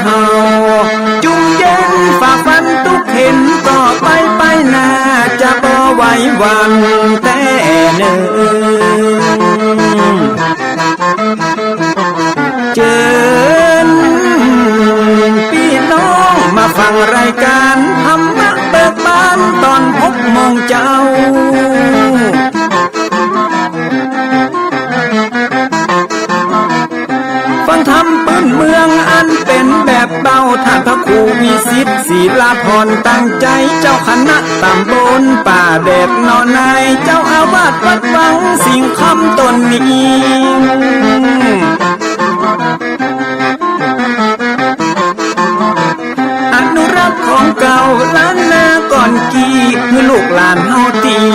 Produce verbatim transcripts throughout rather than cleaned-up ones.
เฮา จุ่มเย็นฝ่าฟันตุ๊กข์เข็ญ ต่อไปไปหน้าจะบ่ไหวหวั่นแต๊เน่อ เจิญปี้น้องมาฟังรายก๋านธรรมะเบิกบานต๋อนหกโมงเจ๊า ฟังธรรมปื้นเมืองอันเป๋นแบบเบา ต้านพระครูวิสิทธิ์ ศิลาภรณ์ ตั้งใจ๋ เจ้าคณะต๋ำบลป่าแดดหนอใน เจ้าอาวาสวัดวังสิงห์คำต๋นนี้ อนุรักษ์ของเก่าล้านนาก่อนกี้ หื้อลูกหลานเฮาตี้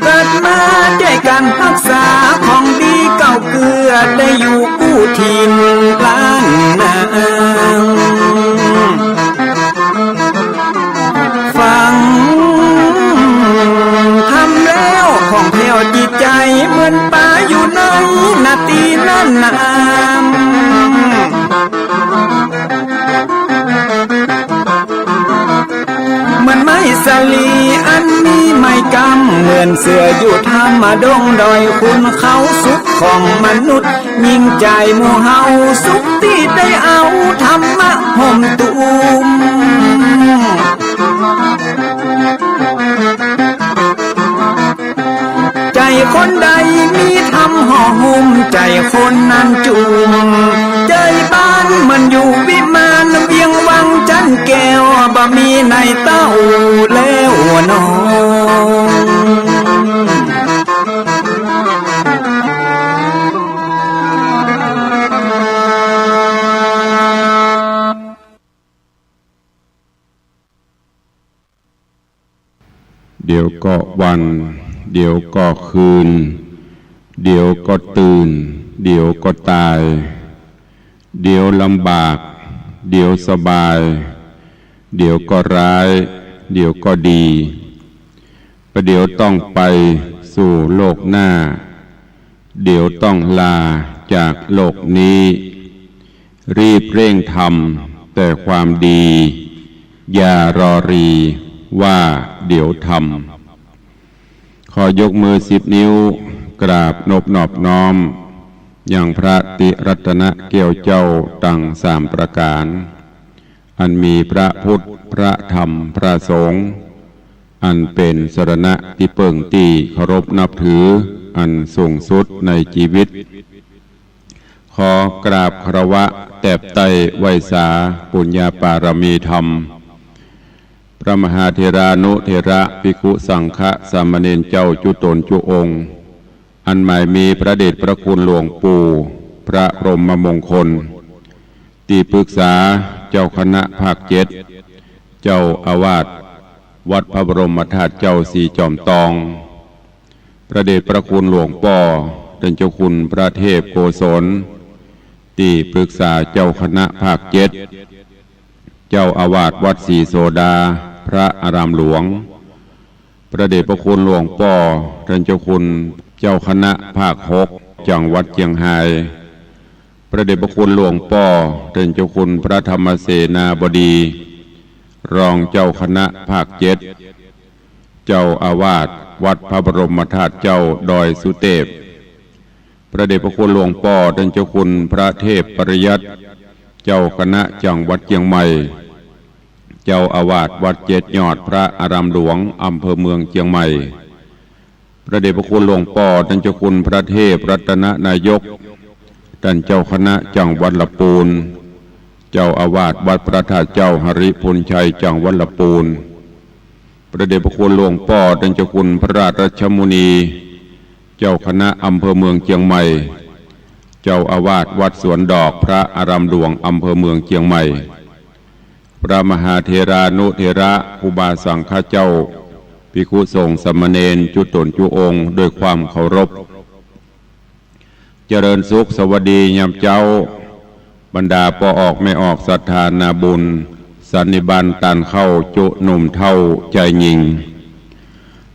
เกิดมา ได้ก๋านฮักษาของดีเก่าเกื้อ ได้อยู่กู้ถิ่นล้านนา ฟังธรรมแล้วผ่องแผ้วจิตใจ๋ เหมือนป๋าอยู่ในนาตี้นั้นนา เหมือนไม้สาลีอันมีไม้กำ เหมือนเสืออยู่ถ้ำดงดอยขุนเขา สุขของมนุษย์ยิ่งใจ๋หมู่เฮา สุขตี้ได้เอาธรรมะห่มตุ้ม ใจ๋คนใดมีธรรมห่อหุ้ม ใจ๋คนนั้นจุ่ม ใจ๋บ้านเหมือนอยู่วิมาน เวียงวังจันแก้ว บ่มีในเต้าแล้วหนอ เดี๋ยวก็วัน เดี๋ยวก็คืน เดี๋ยวก็ตื่น เดี๋ยวก็ต๋าย เดี๋ยวลำบาก เดี๋ยวสบาย เดี๋ยวก็ร้าย เดี๋ยวก็ดี ประเดี๋ยวต้องไปสู่โลกหน้า เดี๋ยวต้องลาจากโลกนี้ รีบเร่งทำแต่ความดี อย่ารอรีว่าเดี๋ยวทำ ขอยกมือสิบนิ้ว กราบนบนอบน้อม ยังพระติรัตนแก้วเจ้าตังสามประก๋าน อันมีพระพุทธ พระธรรม พระสงฆ์ อันเป๋นสรณะตี้เปิ้งตี้เคารพนับถือ อันสูงสุดในจีวิต ขอกราบคารวะแตบไต้ไหว้สาปุญญาปารมีธรรม พระมหาเถรานุเถระ ภิกขุสังฆะ สามเณรเจ้าจุ๊ต๋นจุ๊องค์ อันหมายมีพระเดชพระคุณหลวงปู่ พระพรหมมงคล ตี้ปรึกษาเจ้าคณะภาคเจ็ด เจ้าอาวาสวัดพระบรมธาตุเจ้าสีจอมตอง พระเดชพระคุณหลวงป้อ ต้านเจ้าคุณพระเทพโกศล ตี้ปรึกษาเจ้าคณะภาคเจ็ด เจ้าอาวาสวัดศรีโสดา พระอารามหลวง พระเดชพระคุณหลวงป้อ ต้านเจ้าคุณเจ้าคณะภาคหก จังหวัดเจียงฮาย พระเดชพระคุณหลวงป้อ ต้านเจ้าคุณพระธรรมเสนาบดี รองเจ้าคณะภาคเจ็ด เจ้าอาวาสวัดพระบรมธาตุเจ้าดอยสุเตพ พระเดชพระคุณหลวงป้อ ต้านเจ้าคุณพระเทพปริยัติ เจ้าคณะจังหวัดเจียงใหม่ เจ้าอาวาสวัดเจ็ดยอด พระอารามหลวง อำเภอเมืองเจียงใหม่ พระเดชพระคุณหลวงป้อ ต้านเจ้าคุณพระเทพรัตนนายก ต้านเจ้าคณะจังหวัดละปูน เจ้าอาวาสวัดพระธาตุเจ้าหริภุญชัย จังหวัดละปูน พระเดชพระคุณหลวงป้อ ต้านเจ้าคุณพระราชมุนี เจ้าคณะอำเภอเมืองเจียงใหม่ เจ้าอาวาสวัดสวนดอก พระอารามหลวง อำเภอเมืองเจียงใหม่ พระมหาเถรานุเถระ ครูบาสังฆะเจ้า ภิกขุสงฆ์สามเณร จุ๊ต๋นจุ๊องค์ ด้วยความเคารพ เจริญสุขสวัสดียามเจ๊า บรรดาป้อออกแม่ออกศรัทธานาบุญ สันนิบาตต้านเข้าจุ๊หนุ่มเฒ่าจายญิง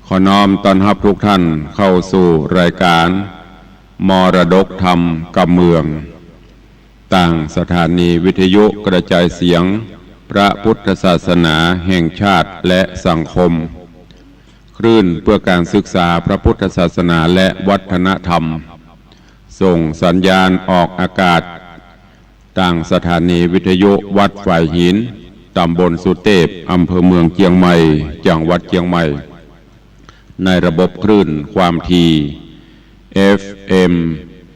ขอน้อมต้อนฮับทุกท่านเข้าสู่รายการมรดกธรรมกำเมือง ตั้งสถานีวิทยุกระจายเสียงพระพุทธศาสนาแห่งชาติและสังคม คลื่นเพื่อการศึกษาพระพุทธศาสนาและวัฒนธรรม ส่งสัญญาณออกอากาศ ตั้งสถานีวิทยุวัดฝายหิน ตำบลสุเตพ อำเภอเมืองเจียงใหม่ จังหวัดเจียงใหม่ ในระบบคลื่นความถี่ เอฟเอ็ม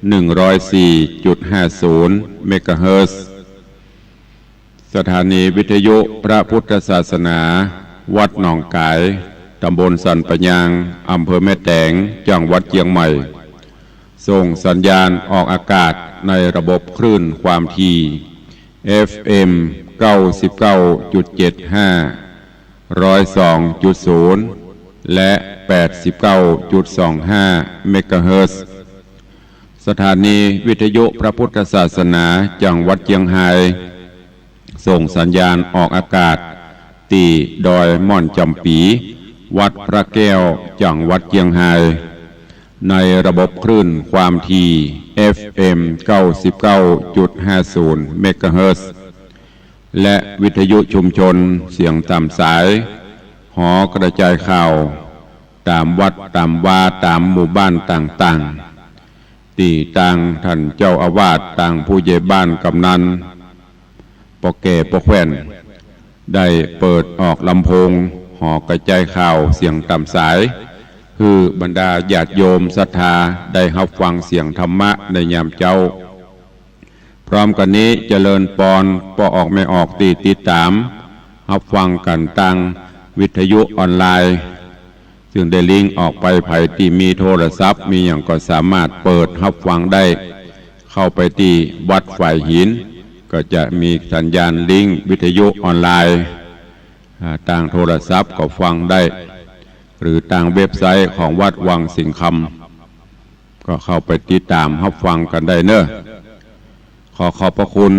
หนึ่งร้อยสี่จุดห้าศูนย์ เมกะเฮิรตซ์ สถานีวิทยุพระพุทธศาสนา วัดหนองก๋าย ตำบลสันปะยาง อำเภอแม่แตง จังหวัดเจียงใหม่ ส่งสัญญาณออกอากาศในระบบคลื่นความถี่ เอฟเอ็ม เก้าสิบเก้าจุดเจ็ดห้า ร้อยสองจุดศูนย์ และ แปดสิบเก้าจุดสองห้า เมกะเฮิรตซ์ สถานีวิทยุพระพุทธศาสนาจังหวัดเจียงฮาย ส่งสัญญาณออกอากาศตี้ดอยม่อนจ๋ำปี๋ วัดพระแก้ว จังหวัดเจียงฮาย ในระบบคลื่นความถี่ เอฟเอ็ม เก้าสิบเก้าจุดห้าศูนย์ เมกะเฮิรตซ์ และวิทยุชุมชนเสียงต๋ามสาย หอกระจายข่าว ต๋ามวัดต๋ามวา ต๋ามหมู่บ้านต่างๆ ตี้ตางท่านเจ้าอาวาส ตางผู้ใหญ่บ้าน กำนัน ป้อแก่ป้อแคว่น ได้เปิดออกลำโพง หอกระจายข่าวเสียงต๋ามสาย หื้อบรรดาญาติโยมศรัทธาได้ฮับฟังเสียงธรรมะในยามเจ๊า พร้อมกั๋นนี้เจริญปอนป้อออกแม่ออกตี้ติดต๋ามฮับฟังกั๋นตางวิทยุออนไลน์ ซึ่งได้ลิงก์ออกไป ใผตี้มีโทรศัพท์มีหยังก็สามารถเปิดฮับฟังได้ เข้าไปตี้วัดฝายหิน ก็จะมีสัญญาณลิงก์วิทยุออนไลน์ อ่า ตางโทรศัพท์ก็ฟังได้ หรือตางเว็บไซต์ของวัดวังสิงห์คำ ก็เข้าไปติดต๋ามฮับฟังกั๋นได้เนาะ ขอขอบพระคุณ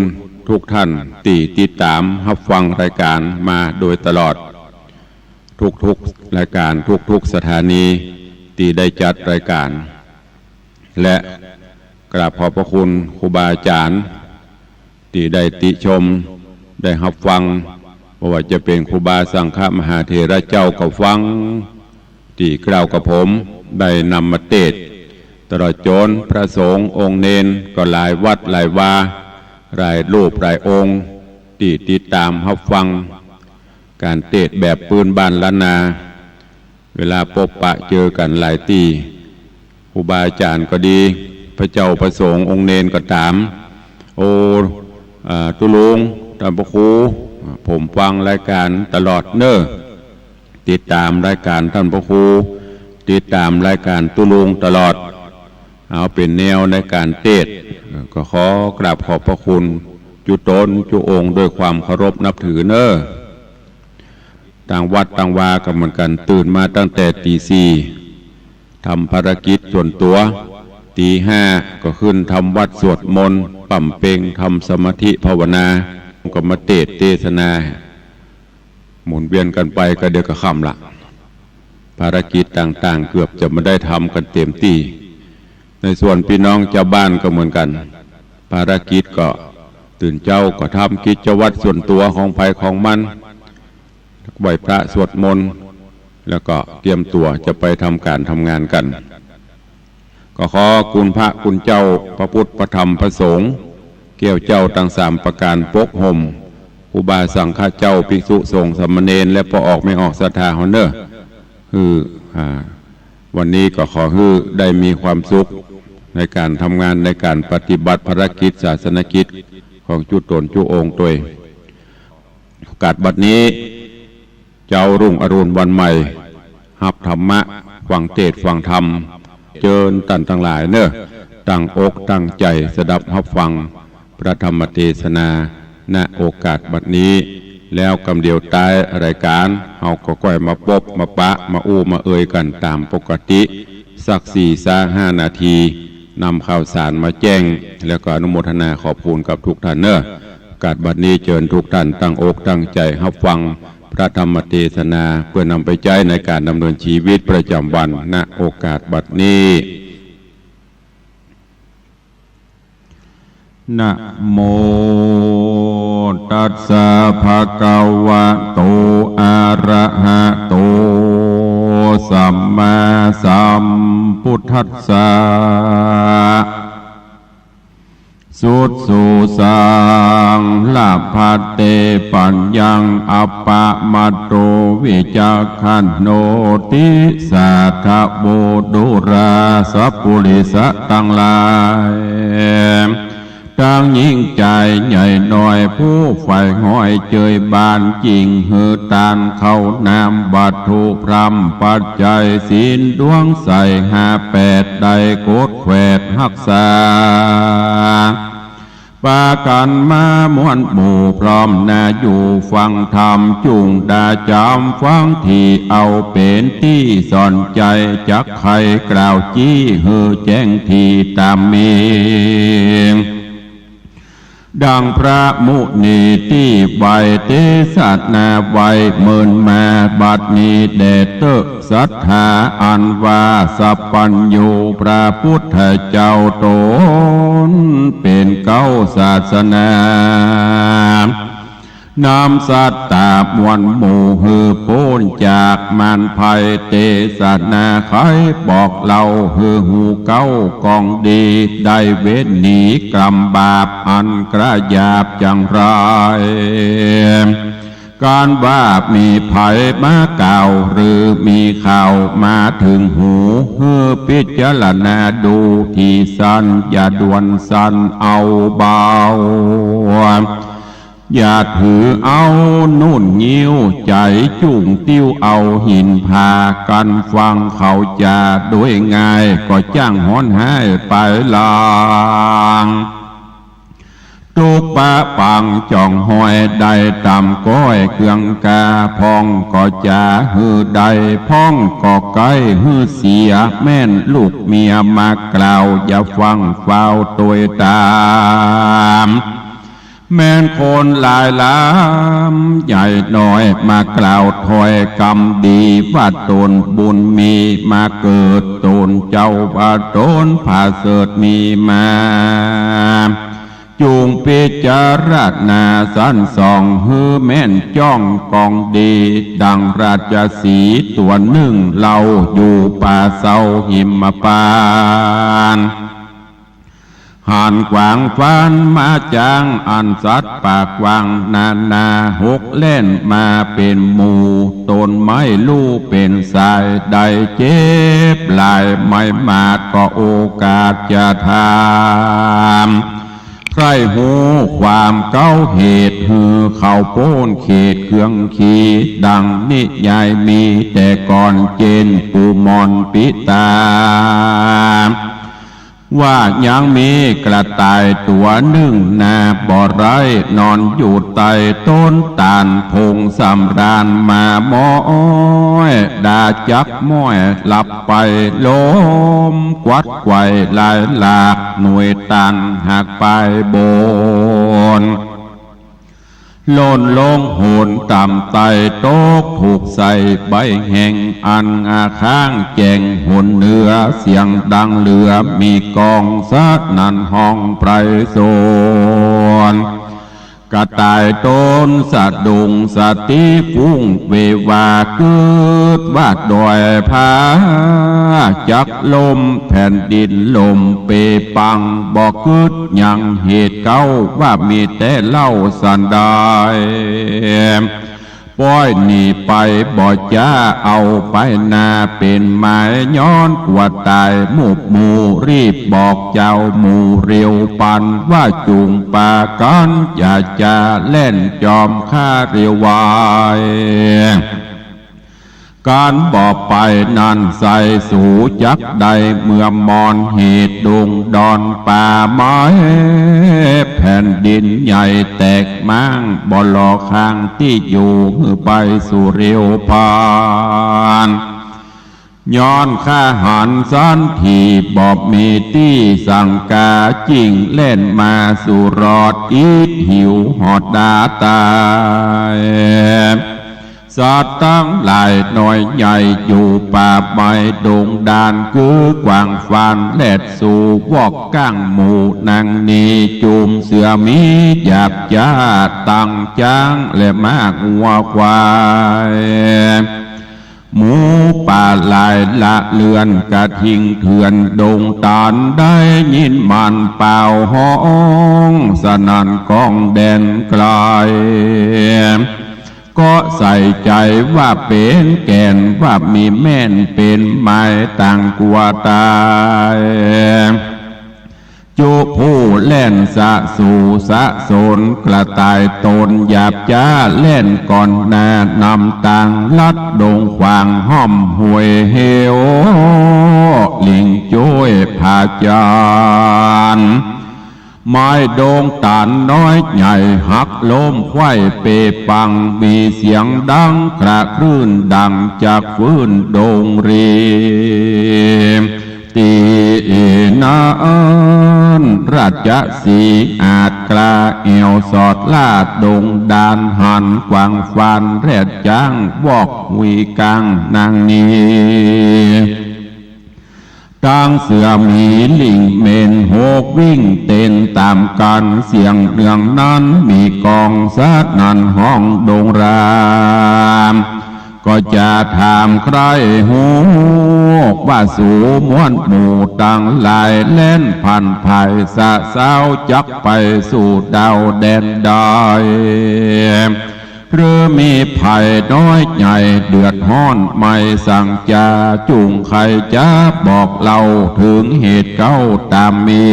ทุกท่านตี้ติดต๋ามฮับฟังรายการมาโดยตลอด ทุกๆรายการ ทุกๆสถานีตี้ได้จัดรายการ และกราบขอบพระคุณครูบาอาจ๋ารย์ ตี้ได้ติชม ได้ฮับฟัง บ่ว่าจะเป๋นครูบาสังฆมหาเถระเจ้าก็ฟัง ตี้กล่าวกับผมได้นำมาเตสน์ ตลอดจ๋นพระสงฆ์องค์เณรก็หลายวัดหลายวา หลายรูปหลายองค์ ตี้ติดต๋ามฮับฟัง ก๋านเตสน์แบบปื้นบ้านล้านนา เวลาปบปะเจอกั๋นหลายตี้ ครูบาอาจ๋ารย์ก็ดี พระเจ้าพระสงฆ์องค์เณรก็ต๋าม โอ้ อ่า ตุ๊ลุง ต้านพระครู ผมฟังรายการตลอดเนาะ ติดต๋ามรายการต้านพระครู ติดต๋ามรายการตุ๊ลุงตลอด เอาเป๋นแนวในก๋านเตสน์ ก็ขอกราบขอบพระคุณจุ๊ต๋นจุ๊องค์ด้วยความเคารพนับถือเนาะ ตางวัดตางวาก็เหมือนกั๋น ตื่นมาตั้งแต่ตี๋สี่ ทำภารกิจส่วนตั๋ว ตี๋ห้าก็ขึ้นทำวัตรสวดมนต์ บำเพ็ญ ทำสมาธิภาวนา ก็มาเตสน์เตสนา หมุนเวียนกั๋นไป ก็เดี๋ยวก็ค่ำละ ภารกิจต่างๆ เกือบจะบ่ได้ทำกั๋นเต๋มตี้ ในส่วนปี้น้องจาวบ้านก็เหมือนกั๋น ภารกิจก็ตื่นเจ๊าก็ทำกิจวัตรส่วนตั๋วของใผของมัน ไหว้พระสวดมนต์ แล้วก็เตรียมตั๋วจะไปทำก๋านทำงานกั๋น ก็ขอคุณพระคุณเจ้า พระพุทธ พระธรรม พระสงฆ์ แก้วเจ้าตังสามประก๋านปกห่ม ครูบาสังฆเจ้า ภิกษุสงฆ์สามเณร และป้อออกแม่ออกศรัทธาเฮาเนาะ หื้อ อ่า วันนี้ก็ขอหื้อได้มีความสุขในก๋านทำงาน ในก๋านปฏิบัติภารกิจศาสนกิจของจุ๊ต๋นจุ๊องค์ตวย โอกาสบัดนี้ เจ๊ารุ่งอรุณวันใหม่ ฮับธรรมะ ฟังเตสน์ฟังธรรม เจิญต้านตังหลายเนาะ ตั้งอกตั้งใจ๋สดับฮับฟังพระธรรมเตสนา ณ โอกาสบัดนี้ แล้วกำเดียวต๊ายรายก๋าน เฮาก็ก้อยมาปบมาปะ มาอู้มาเอ่ยกั๋นต๋ามปกติ สักสี่ซะห้านาที นำข่าวสารมาแจ้ง แล้วก็อนุโมทนาขอบคุณกับทุกท่านเนาะ โอกาสบัดนี้เจิญทุกท่านตั้งอกตั้งใจ๋ฮับฟังพระธรรมเตสนา เพื่อนำไปใจ๊ในก๋านดำเนินชีวิตประจ๋ำวัน ณ โอกาสบัดนี้ นะโมตัสสะ ภะคะวะโต อะระหะโต สัมมาสัมพุทธัสสะ สุดสูสัง ละภัตเต ปัญญัง อัปปะมาโต วิจักขันโน ติสาทะโว ดูราสะปุริสะตังหลาย ตังญิงจายใหญ่น้อย ผู้ใฝ่ฮอยเจยบาน จิ่งหื้อตานข้าวน้ำ วัตถุพร่ำปัจจัย ศีลดวงใสห้าแปด ได้กดแขวดฮักษา ปากั๋นมามวลหมู่ พร้อมหน้าอยู่ฟังธรรม จุ่งดาจ๋ำฟังตี้ เอาเป๋นตี้สอนใจ๋ จักไขกล่าวจี้ หื้อแจ้งตี้ต๋ามมี ดังพระมุนีตี้ไหว้ เตสนาไว้เมินมา บัดนี้แด่เต๊อะ ศรัทธาอันว่าสัพพัญญู พระพุทธเจ้าต๋นเป๋นเก๊าศาสนา นำสัตต๋ามวลหมู่ หื้อป๊นจากมารภัย เตสนาไขบอกเล่า หื้อฮู้เก๊ากองดี ได้เว้นหนีกรรมบาป อันกระหยาบจังไร กั๋นว่ามีใผมากล่าว หรือมีข่าวมาเถิงหู หื้อพิจารณาดูตี้สั้น อย่าด่วนสั้นเอาเบา อย่าถือเอานุ่นงิ้ว ใจ๋จุ่งติ้วเอาหิน พากั๋นฟังเขาจ๋าโดยง่าย ก็จ้างฮ้อนฮ้ายไปหลัง ตุ๊กปะปังจ๋องฮอย ได้ต๋ามก้อยเคืองกา พ่องก็จ๋าหื้อได้ พ่องก็ใก้หื้อเสีย แม่นลูกเมียมากล่าว อย่าฟั่งฟ้าวตวยต๋าม แม่นคนหลายหลามใหญ่น้อย มากล่าวถ้อยกำดี ว่าต๋นบุญมีมาเกิด ต๋นเจ้าว่าต๋นผาเสริฐมีมา จุ่งพิจารณาสันส่อง หื้อแม่นจ้องกองดี ดังราชสีห์ตั๋วนึ่ง เล่าอยู่ป่าเซาหิมพานต์ หันขวางฟันมาจ๋าง อันสัตว์ป่ากว้างนานา หกแล่นมาเป๋นหมู่ ต๋นไม่ฮู้เป๋นสาย ได้เจ็บหลายไม้หมาด ก็โอกาสจะถาม ใค่ฮู้ความเก๊าเหตุ หื้อเขาป๊นเขตเคืองขี ดังนิยายมีแต่ก่อน เจนปูมอนปิตา ว่ายังมีกระต่ายตั๋วนึ่งนา บ่ไร้นอนอยู่ใต้ต้นตาล พงสำราญมาม้อย ดาจักม้อยหลับไป ลมกวัดไกวหลายหลาก หน่วยตาลหักปายบน หล่นลงโหนต่ำไต้ ตกถูกใส่ใบแห้ง อันอาข้างแจ้งหนเหนือ เสียงดังเหลือมีกอง สนั่นฮ้องไพรสน กระต่ายต๋นสะดุ้ง สติฟุ้งเววา กึ๊ดว่าดอยผาจักล่ม แผ่นดินล่มเปปัง บ่กึ๊ดยังเหตุเก๊า ว่ามีแต่เล่าสันดาย ป้อยหนีไปบ่จ๊า เอาไปนาเป๋นหมาย ย้อนกั๋วต๋ายหมู่หมู่ รีบบอกเจ้าหมู่เร็วปัน ว่าจุ่งปากั๋นอย่าจ๋า แล่นจอมข้าเร็วไว กั๋นบ่ไปนั้นไส้สูจักได้ เมื่อมอนเหตุดงดอนป่าไม้ แผ่นดินใหญ่แตกม้าง บ่หล่อข้างตี้อยู่ หื้อไปสู่เร็วพัน ย้อนข้าหันสันทีบ่มีตี้สังกา จิ่งแล่นมาสู่รอด อิดหิวหอดดาต๋าย เ สัตว์ตังหลายน้อยใหญ่อยู่ป่าไม้ดงดาน กื๊อกวางฟานแลดสู่วอกก้างหมู่นางนี้ จุมเสือหมีหยาบจ๊า ตังจ๊างและม้างัวควาย หมูป่าหลายละเลือน กระทิงเถื่อนดงตาล ได้ยินมันป่าวฮ้อง สนั่นก้องแดนไกล ก็ใส่ใจ๋ว่าเป๋นแก่น ว่ามีแม่นเป๋นไม้ต่างกั๋วต๋าย จุผู้แล่นสะสู่สะสน กระต่ายตนหยาบจ๊าแล่นก่อนหน้านำตาง ลัดดงขวางห้อมห้วยเหว ลิงจ้วยผาจาร ไม้ดงต๋าลน้อยใหญ่หักล้มไขว้เปปัง มีเสียงดังคระครื้นดังจากฟืนดงรี ตี้นั้นราชสีห์อาจกล้าแอ่วสอดลาดดงดาน หันกวางฟานแลดจ๊างวอกหุยก้างนางนี้ ตังเสือหมีลิงเม่นหกวิ่งเต้นต๋ามกั๋น เสียงเนืองนั้นมีก้องสนั่นฮ้องดงราม ก็จะถามใคร่ฮู้ ว่าสูมวลหมู่ตังหลาย แล่นผ่านผายสะเซ้าจักไปสู่ดาวแดนใด หรือมีภัยน้อยใหญ่เดือดฮ้อนไม่สังจา จุ่งใค่จะบอกเล่าเถิงเหตุเก๊าต๋ามมี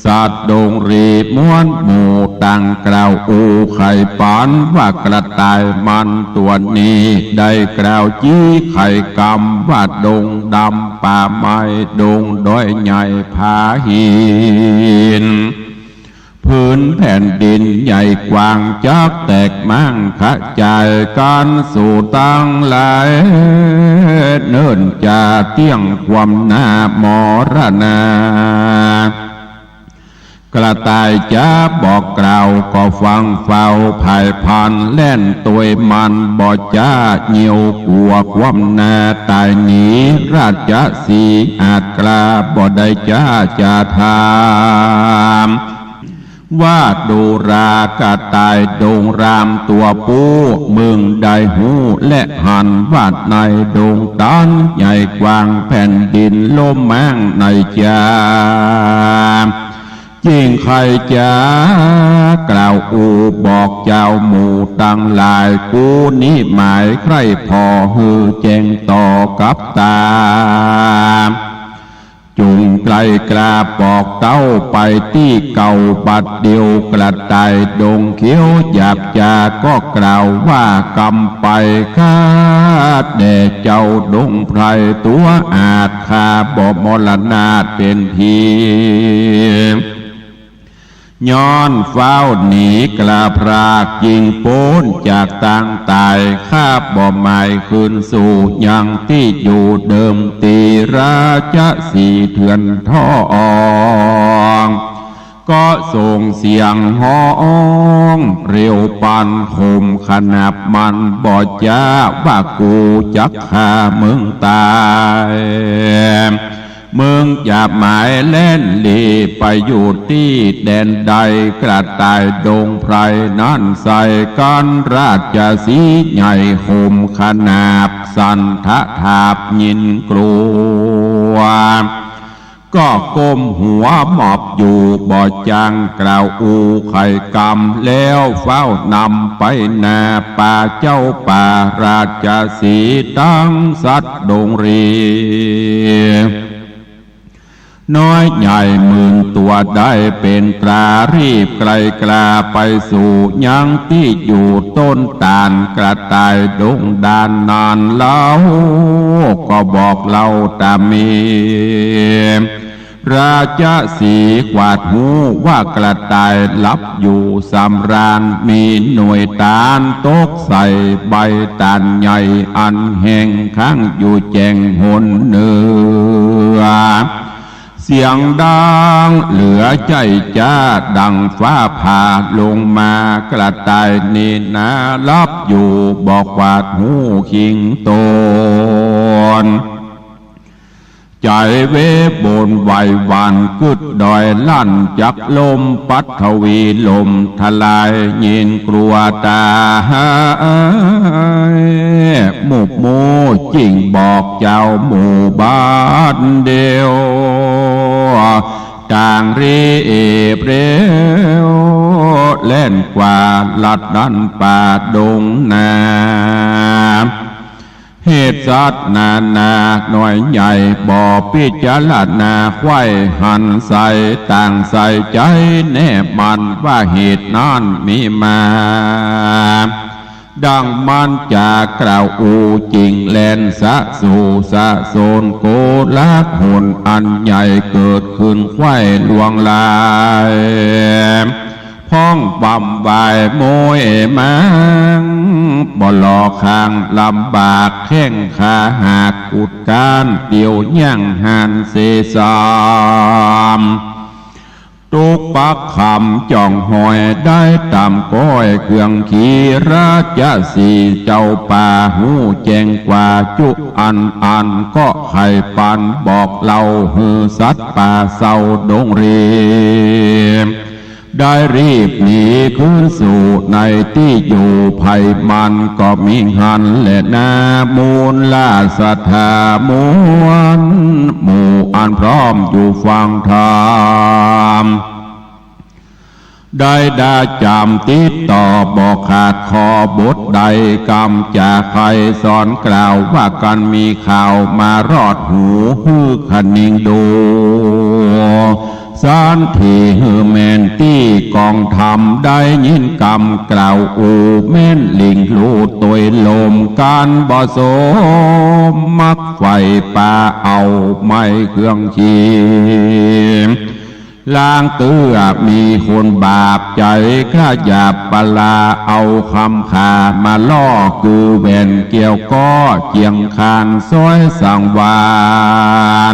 สัตว์ดงรีมวลหมู่ตังกล่าวอู้ใค่ปัน ว่ากระต่ายมันตั๋วนี้ ได้กล่าวจี้ใค่กำ ว่าดงดำป่าไม้ดงดอยใหญ่ผาหิน ผืนแผ่นดินใหญ่กว้างจักแตกม้างขะจายกั๋นสู่ตังหลาย เนิ่นจะเตี้ยงความหน้ามรณา กระต่ายจะบอกกล่าวก็ฟังเฝ้าผายพลัน แล่นตวยมันบ่จ๊าเหี่ยวกั๋วความหน้าต๋ายหนี ราชสีห์อาจกล้าบ่ได้จ๊าจะถาม ว่าดูรากระต่ายดงรามตั๋วปู้ มึงได้ฮู้และหันว่าในดงต๋าลใหญ่กว้างแผ่นดินล้มม้างในจา จิ่งใค่จะกล่าวอู้บอกเจ้าหมู่ตังหลาย กูนี้หมายใคร่ผ่อหื้อแจ้งต่อกับต๋า จุ่งไกลกล้าบอกเต้าไปตี้เก่าบัดเดียว กระต่ายดงเขียวหยาบจ๊าก็กล่าวว่ากำไป ข้าแด่เจ้าดงไพรตั๋วอาจ ข้าบ่มรณาเป๋นผี ย้อนฟ้าวหนีกล้าพราก จิ่งป๊นจากตางต๋าย ข้าบ่หมายคืนสู่ยังตี้อยู่เดิม ตี้ราชสีห์เถื่อนทอง ก็ส่งเสียงฮ้องเร็วปัน ข่มขนาบมันบ่จ๊า ว่ากูจักฆ่ามึงต๋าย มึงจะหมายแล่นหลีไปอยู่ตี้แดนใด กระต่ายดงไพรนั้นใส่กั๋น ราชสีห์ใหญ่ข่มขนาบ สันทะถาบยินกลัว ก็ก้มหัวหมอบอยู่บ่จ้างกล่าวอู้ใค่กำ แล้วฟ้าวนำไปหน้าป่าเจ้าป่า ราชสีห์ตังสัตว์ดงรี น้อยใหญ่หมื่นตั๋วได้เป๋นตรา รีบไกลกล้าไปสู่ยังตี้อยู่ต้นต๋าล กระต่ายดงดานนั้นเล่า ก็บอกเล่าต๋ามมี ราชสีห์กวาดฮู้ว่ากระต่ายหลับอยู่สำราญ มีหน่วยต๋าลตกใส่ใบต๋าลใหญ่ อันแห้งค้างอยู่แจ่งหนเหนือ เส สียงดังเหลือใจ้จ๊า ดังฟ้าผ่าลงมา กระต่ายนี่นาหลับอยู่ บ่ขวาดหูคิงตน ใจ๋เวบนไหว้หวั่น กึ๊ดดอยลั่นจักลม ปัฐวีล่มทลาย ยินกลัวต๋าย มุบมูจึ่งบอกเจ้าหมู่บ้านเดียว ต่างรีบเร็ว แล่นกว่าลัดดั้นป่าดงนา เหตุสัตว์นานาน้อยใหญ่ บ่พิจารณาใค่หันใส่ ต่างใส่ใจ๋แน่มั่น ว่าเหตุนั้นมีมา ดังมารจะกล่าวอู้ จึ่งแล่นสะสู่สะโสน โกลาหลอันใหญ่เกิดขึ้นใค่ลวงลาย พ้องบำวายโมยมัง บ่หล่อข้างลำบาก แข้งขาหักกุดก้าน เตียวย่างหันเสสาม ตุ๊กปักคำจ่องหอย ได้ต๋ามก้อยเครื่องขี่ ราชสีห์เจ้าป่าฮู้แจ้งกว่า จุอันอันก็ใค่ปัน บอกเล่าหื้อสัตว์ป่าเศร้าดงเรียม ได้รีบหนีคืนสู่ในตี้อยู่ ไผมันก็มีหั้นแลนา มูลราชสถามวลหมู่อันพร้อมอยู่ฟังธรรม ได้ดาจ๋ำติดต่อบ่ขาด ขอบทใดกำจ๋าใค่ สอนกล่าวว่ากั๋นมีข่าว มารอดหูหื้อคะนิงดู สันทีหื้อแม่นตี้กองธรรม ได้ยินกำกล่าวอู้ แม่นหลิ่งลู่ตวยลม ก๋านบ่สมมักใฝ่ป่า เอาไม้เครื่องขี่ ลางเตื้อมีคนบาปใจ๋ กล้าหยาบปลา เอาคำขามาล่อ คือแหวนแก้วก็เจียงคาน ซ้อยสังวา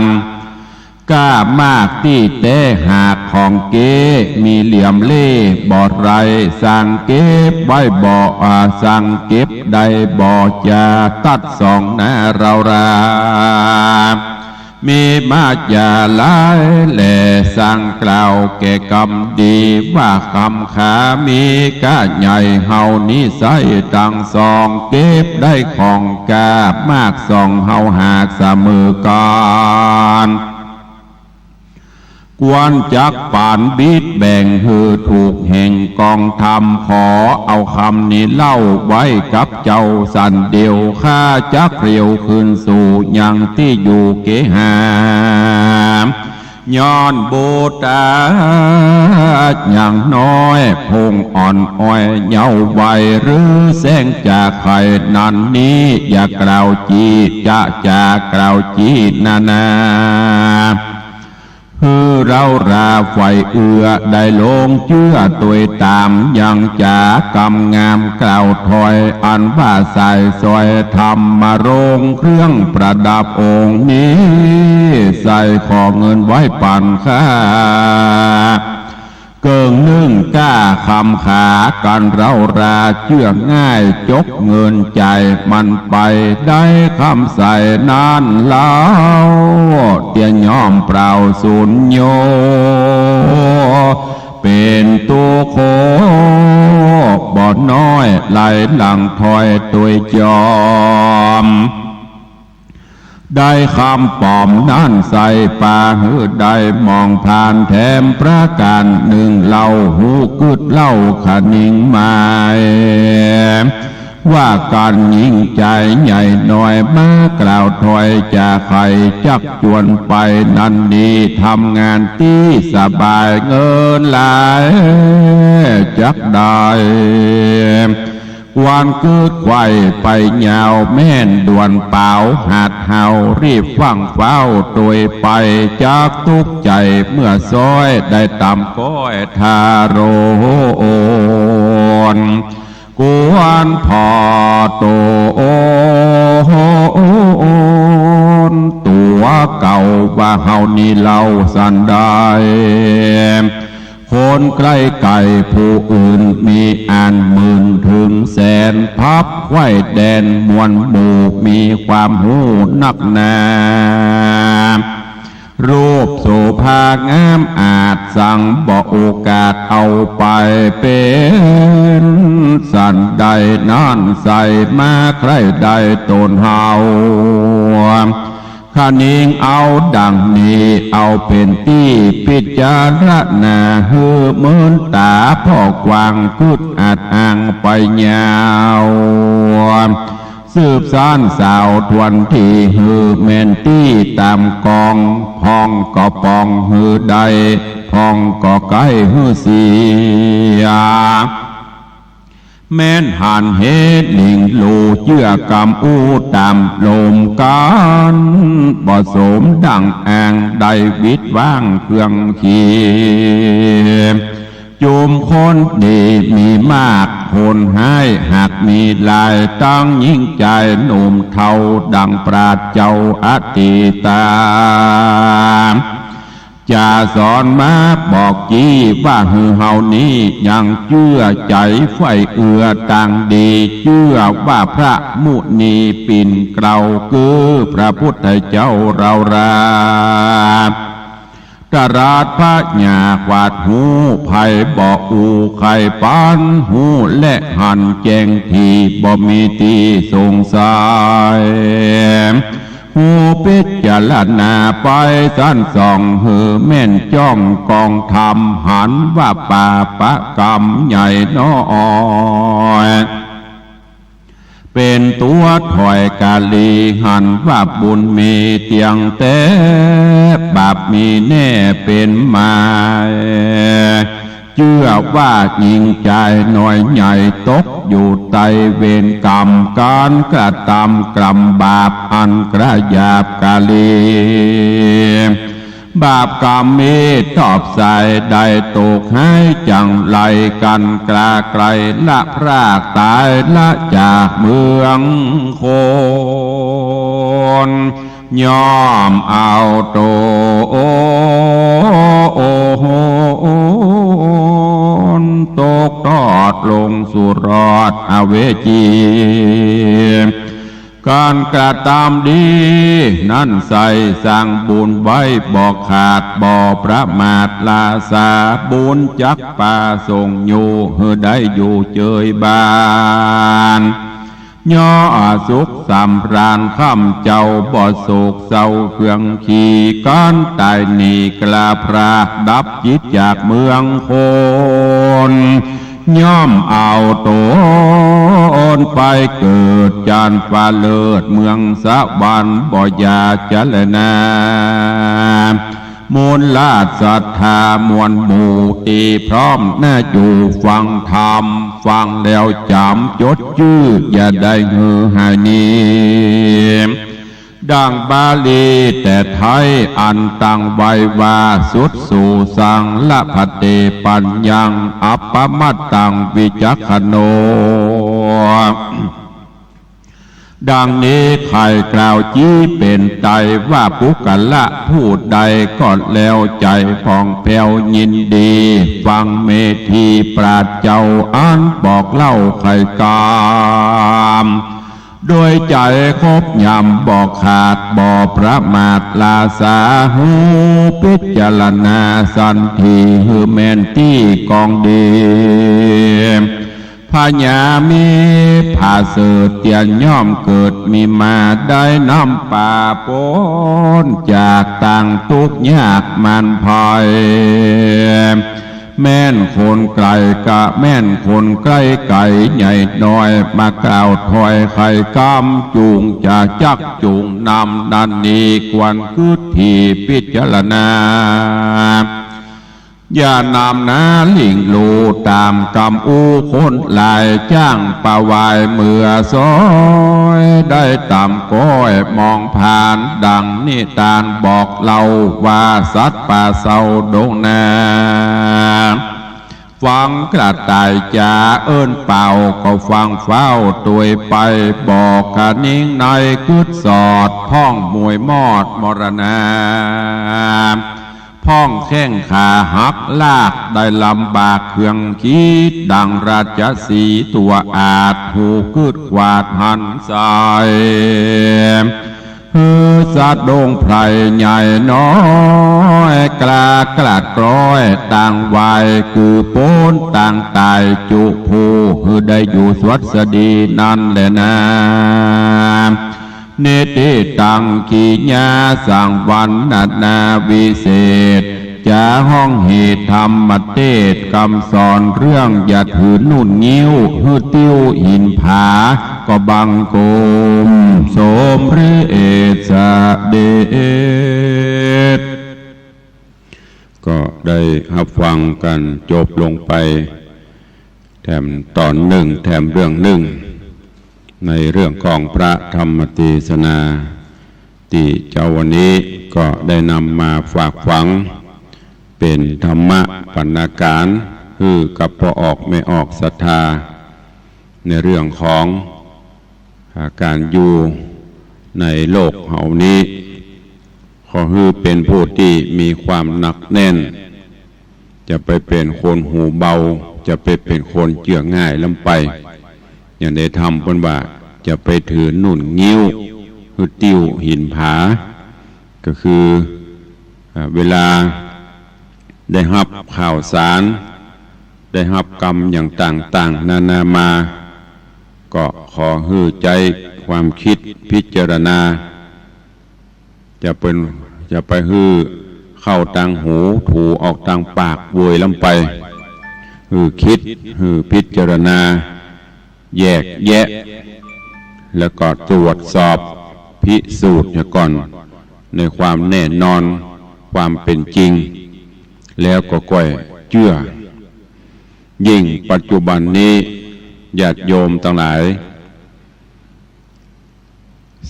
น ก้ามากตี้แต๊หากของเก๊ มีเหลี่ยมเล่บ่ไร สั่งเก็บไว้บ่ อ่า สั่งเก็บได้บ่ จะตัดสองนาเรารา มีมาจ๋าหลายแล สั่งกล่าวแก่กำดี ว่าคำขามีก้าใหญ่ เฮานี้ใส้ตังสอง เก็บได้ของก้ามากสอง เฮาหากเสมอกั๋น ควรจักปันบิดแบ่งหื้อถูกแห่งกองธรรม ขอเอาคำนี้เล่าไว้กับเจ้าสันเดียว ข้าจักเรียวคืนสู่ยังตี้อยู่เกหา ย้อนบุตรายังน้อย พงอ่อนอ้อยเยาว์วัย หรือแสงจ๋าใค่นั้นนี้ อย่ากล่าวจี้ จะจ๋ากล่าวจี้นานา หื้อเราราใฝ่เอื้อได้ลงเจื้อตวยต๋าม ยังจ๋ากำงามกล่าวถ้อย อันว่าสายสอยธรรมรงค์เครื่องประดับองค์นี้ ใส่ขอเงินไว้ปันข้า เกิ่งนึ่งก้าคำขากั๋นเราราเจื้อง่าย จกเงินจ่ายมันไป ได้คำใส่นั้นเล่า เตียย่อมเปล่าสูญโย เป๋นตุ๊กข์บ่น้อย ไหลหลั่งถ้อยตวยจอม ได้คำป๋อมนั้นใส่ป่าหื้อได้มองผ่านแถมประก๋านนึ่งเล่า ฮู้กึ๊ดเล่าคะนิงหมาย ว่ากั๋นหญิงจายใหญ่น้อย มากล่าวถ้อยจ๋าใค่จักจวนไป นั้นนี้ทำงานตี้สบาย เงินหลายจักได้ ควรกึ๊ดไขว่ไปยาว แม่นด่วนเป๋าหัดเฮา รีบฟั่งฟ้าวตวยไป จักตุ๊กข์ใจ๋เมื่อซ้อย ได้ต๋ามก้อยทาโรน ควรผ่อโตน ตู หัวเก่าว่าเฮานี้เล่าสันใด คนใกล้ไก๋ผู้อื่นมีอันหมื่นเถิงแสน พับไขว้แดนมวลหมู่มีความฮู้นักหนา รูปโสภางามอาจสังบ่โอกาสเอาไป เป๋นสันใดนั้นใส่มาใคร่ได้ต๋นเฮา คะนิงเอาดังนี้ เอาเป๋นตี้พิจารณา หื้อเมินต๋าผ่อกว้าง กึ๊ดอัดอ้างไปยาว สืบสานสาวทวนที หื้อแม่นตี้ต๋ามกอง พ่องก็ป่องหื้อได้ พ่องก็ใก้หื้อเสีย แม่นหันเหตุหลิงหลู่ เจื้อกำอู้ต๋ามลมกั๋น บ่สมดั่งอ้าง ได้วิดว้างเครื่องขี จุมคนดีมีมาก คนฮ้ายหากมีหลาย ตังญิงจายหนุ่มเฒ่า ดั่งปราชญ์เจ้าอตีตา จะสอนมาบอกจี้ว่า หื้อเฮานี้ยังเจื้อใจ๋ใฝ่เอื้อตางดี เจื้อว่าพระมุนีปิ่นเกล้า คือพระพุทธเจ้าเรารา ตรัสพญาขวาดฮู้ ใผบ่อู้ใค่ปันฮู้ และหันแจ้งตี้ บ่มีตี้สงสัย ฮู้พิจารณาไปสันส่อง หื้อแม่นจ้องกองธรรม หันว่าปาปะกรรมใหญ่น้อย เป๋นตั๋วถ้อยกาลี หันว่าบุญมีเตี้ยงแต๊ บาปมีแน่เป๋นหมาย เจื้อว่าญิงจายน้อยใหญ่ ตกอยู่ใต้เวรกรรม ก๋านกระตำกรรมบาป อันกระหยาบกาลี บาปกรรมมีตอบใส่ ได้ตกฮ้ายจั่งไร กั๋นกล้าไกลละพรากต๋าย ละจากเมืองคน ย่อมเอาต๋นตกทอดลงสู่รอดอเวจี ก๋านกระตำดีนั้นใส่ สร้างบุญไว้บ่ขาด บ่ประมาทลาสา บุญจักปาส่งอยู่ หื้อได้อยู่เจยบาน ย่อสุขสำราญค่ำเจ้า บ่โศกเศร้าเครื่องขี ก๋านต๋ายหนีกล้าพราก ดับจิตจากเมืองคน ย่อมเอาต๋นไปเกิดจันฟ้าเลิศเมืองสวรรค์ บ่อย่าจะแลนา มูลราชศรัทธามวลหมู่ ตี้พร้อมหน้าอยู่ฟังธรรม ฟังแล้วจ๋ำจดจื้อ อย่าได้หื้อหายหนี ดั่งบาลีแต่ไทยอันตั้งไว้ว่า สุตสูสัง ละภันเต ปัญญัง อัปปมัตตัง วิจักขโณ ดังนี้ใค่กล่าวจี้เป๋นไตรว่า บุคคละผู้ใดก็แล้วใจ๋ผ่องแผ้วยินดี ฟังเมธีปราชญ์เจ้าอันบอกเล่าใค่กำ โดยใจ๋ครบยำบ่ขาดบ่ประมาทลาสา ฮู้พิจารณาสันที หื้อแม่นตี้กองดี พญามีผาเสริฐเตียนย่อมเกิดมีมา ได้น้ำปาป๊นจากตางตุ๊กข์ยากหมานภัย แม่นคนไก๋กะแม่นคนใก้ไก๋ใหญ่น้อย มากล่าวถ้อยใค่กำ จุ่งจะจักจุ่งนำนั้นนี้ ควรกึ๊ดถี่พิจารณา อย่านำนาหลิ่งหลู่ต๋ามกำอู้คนหลาย จ้างปะวายเมือซ้อย ได้ต๋ามก้อยมองผ่าน ดั่งนิตานบอกเล่าว่า สัตว์ป่าเศร้าดงนา ฟังกระต่ายจ๋าเอิ้นเป่า ก็ฟังเฝ้าตวยไป บอกขะนิงในกึ๊ดสอด พ่องหมวยมอดมรณา พ่องแข้งขาหักลาก ได้ลำบากเครื่องขีด ดังราชสีห์ตัวอาช หูกึ๊ดขวาดหันใส่ หื้อสัตว์ดงไพร่ใหญ่น้อย กล้ากลาดกล้อยต่างวัย คือปูนต่างต๋ายจุผู้ หื้อได้อยู่สวัสดีนั้นแลนา นิติตัง กิริยาสังวรรณนาวิเศษ จะฮ้องเหตุธรรมเตสน์ กำสอนเรื่องอย่าถือนุ่นงิ้ว หื้อติ้วหินผา ก็บังคมสมเร็จเสด็จ ก็ได้ฮับฟังกั๋นจบลงไป แถมต๋อนนึ่ง แถมเรื่องนึ่ง ในเรื่องของพระธรรมเตสนา ตี้เจ๊าวันนี้ก็ได้นำมาฝากฝัง เป๋นธรรมะบรรณาการ หื้อกับป้อออกแม่ออกศรัทธา ในเรื่องของ อ่า ก๋านอยู่ในโลกเฮานี้ ขอหื้อเป๋นผู้ตี้มีความหนักแน่น จะไปเป๋นคนหูเบา จะไปเป๋นคนเจื้อง่ายล้ำไป อย่างในธรรมเปิ้นว่า จะไปถือนุ่นงิ้ว หื้อติ้วหินผา ก็คือ อ่า เวลาได้ฮับข่าวสาร ได้ฮับกำอย่างต่างๆ นานามา ก็ขอหื้อใจ๊ความกึ๊ดพิจารณา จะเป๋น จะไปหื้อเข้าตางหู ถูออกตางปากเวยล้ำไป หื้อกึ๊ด หื้อพิจารณา แยกแยะ แล้วก็ตรวจสอบพิสูจน์เหียก่อน ในความแน่นอน ความเป๋นจริง แล้วก็ก้อยเจื้อ ยิ่งปัจจุบันนี้ ญาติโยมตังหลาย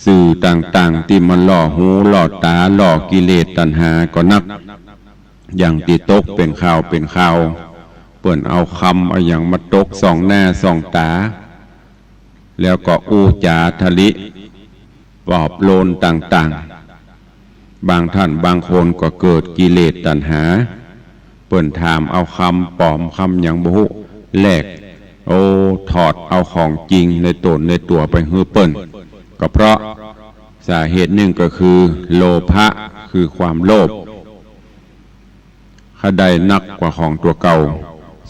สื่อต่างๆ ตี้มันล่อหูล่อต๋า ล่อกิเลสตัณหาก็นัก อย่างตี้ตกเป๋นข่าวเป๋นข่าว เปิ้นเอากำเอาหยังมาตกส่องหน้าส่องต๋า แล้วก็อู้จ๋าทะลิ ปลอบโลนต่างๆ บางท่านบางคนก็เกิดกิเลสตัณหา เปิ้นถามเอากำป๋อมกำหยังบ่ฮู้ แลก โอ้ ถอดเอาของจริงในต๋นในตั๋วไปหื้อเปิ้น ก็เพราะสาเหตุนึ่งก็คือโลภะ คือความโลภ ใค่ได้นักกว่าของตั๋วเก่า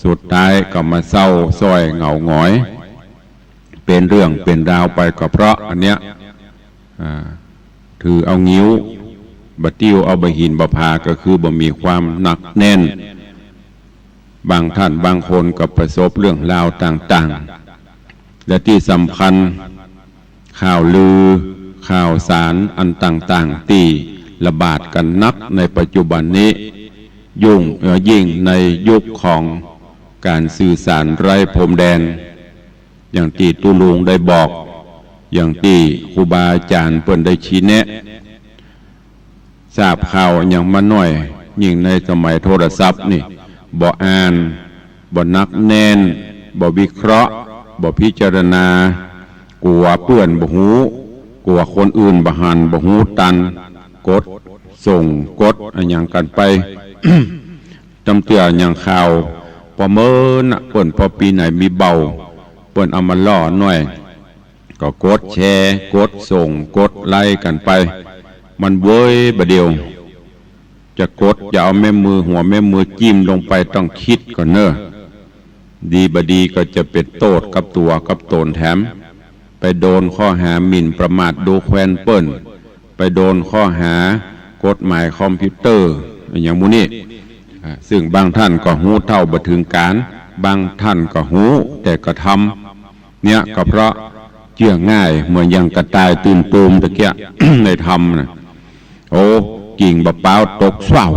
สุดท้ายก็มาเศร้าส้อยเหงาหงอย เป๋นเรื่องเป๋นราวไป ก็เพราะอันเนี้ย อ่า ถือเอางิ้ว บ่าติ้วเอาบ่าหินบ่าผา ก็คือบ่มีความหนักแน่น บางท่านบางคนก็ประสบเรื่องราวต่างๆ และตี้สำคัญ ข่าวลือ ข่าวสารอันต่างๆ ตี้ระบาดกั๋นนักในปัจจุบันนี้ ยุ่ง เอ่อ ยิ่งในยุคของก๋านสื่อสารไร้พรมแดน อย่างตี้ตุ๊ลุงได้บอก อย่างตี้ครูบาอาจ๋ารย์เปิ้นได้ชี้แนะ ทราบข่าวหยังมาน้อย ยิ่งในสมัยโทรศัพท์นี่ บ่อ่าน บ่หนักแน่น บ่วิเคราะห์ บ่พิจารณา กั๋วเปื้อนบ่ฮู้ กั๋วคนอื่นบ่หัน บ่ฮู้ตัน กดส่ง กดอะหยังกั๋นไป จำเตื้ออย่างข่าว ปอเมินน่ะ เปิ้นปอปี๋ไหนมีเบา เปิ้นเอามาล่อหน้อย ก็กดแชร์ กดส่ง กดไลก์กั๋นไป มันเวยบ่าเดี่ยว จะกด จะเอาแม่มือ หัวแม่มือจิ้มลงไปต้องกึ๊ดก่อนเน่อ ดีบ่าดีก็จะเป๋นโต้ษกับตั๋วกับต๋นแถม ไปโดนข้อหาหมิ่นประมาทดูแควนเปิ้น ไปโดนข้อหากฎหมายคอมพิวเตอร์ อะหยังหมู่นี้ อ่า ซึ่งบางท่านก็ฮู้เท่าบ่เถิงก๋าน บางท่านก็ฮู้แต่กระทำ เนี่ยก็เพราะเจื้อง่าย เหมือนอย่างกระต่ายตื่นตูมตะเกียะ ในธรรมน่ะ โอ้ กิ่งบ่าป๊าวตกส้วม